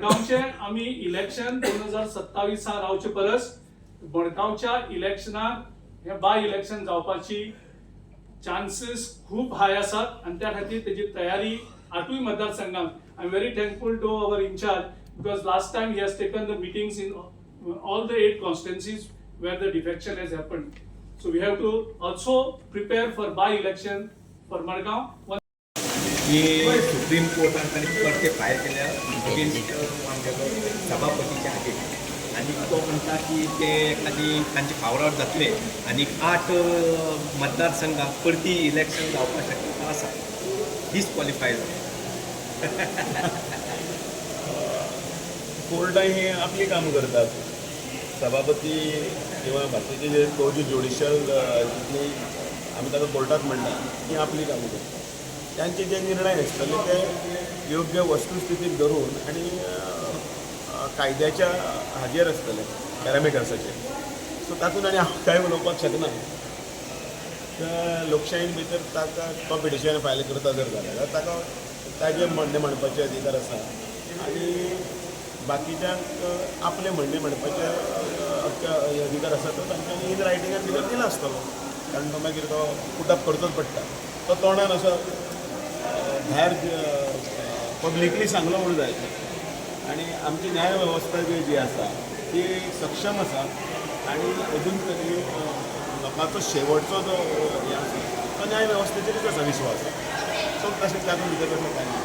मडगांवचे आमी इलेक्शन 2027 रावचे परस मडगांवच्या इलेक्शनाक हे बाय इलेक्शन जावपाची चान्सीस खूब हाय आसात आनी त्या खातीर तेजी तयारी आठूय मतदारसंघात. I am very thankful to our incharge because last time he has taken the meetings in all the eight constituencies where the defection has happened. So we have to also prepare for by election for Madgaon. की supreme कोर्टान तांणी परते file केल्या against आमगेलो सभापतीचे आदेश आनी तो म्हणटा की ते तांणी तांचे फावरार जातले आनी आठ मतदारसंघाक परती इलेक्शन जावपाक शक्यता आसा. डिसक्वॉलिफाय जाता. कोर्टां ही आपलीं कामां करतात. सभापती किंवा बाकीचे जे तो जे ज्युडिशल जितली आमी ताका कोर्टात म्हणटा ती आपलीं कामां करतात. तांचे जे निर्णय आसतले ते योग्य वस्तुस्थितीक धरून आनी कायद्याच्या हाजेर आसतले, पॅरामिटर्साचेर. सो तातूंत आनी हांव कांय उलोवपाक शकना. तर लोकशायेन भितर ताका तो पिटिशन फायल करता जर जाल्यार ताका ताजें म्हणणें मांडपाचे अधिकार आसा आनी बाकीच्यांक आपलें म्हणणें मांडपाचे हक्क अधिकार आसा. तो तांच्यांनी इन रायटिंगान भितर दिला आसतलो, कारण तो मागीर तो पुटअप करचोच पडटा. तो तोंडान असो भायर पब्लिकली सांगलो म्हणून जाय. आनी आमची न्याय वेवस्था जी जी आसा ती सक्षम आसा आनी अजून तरी लोकांचो शेवटचो जो हें आसा तो न्याय वेवस्थेचेरूच आसा विश्वास. सो तशें तातूंत भितर तसलें कांय ना.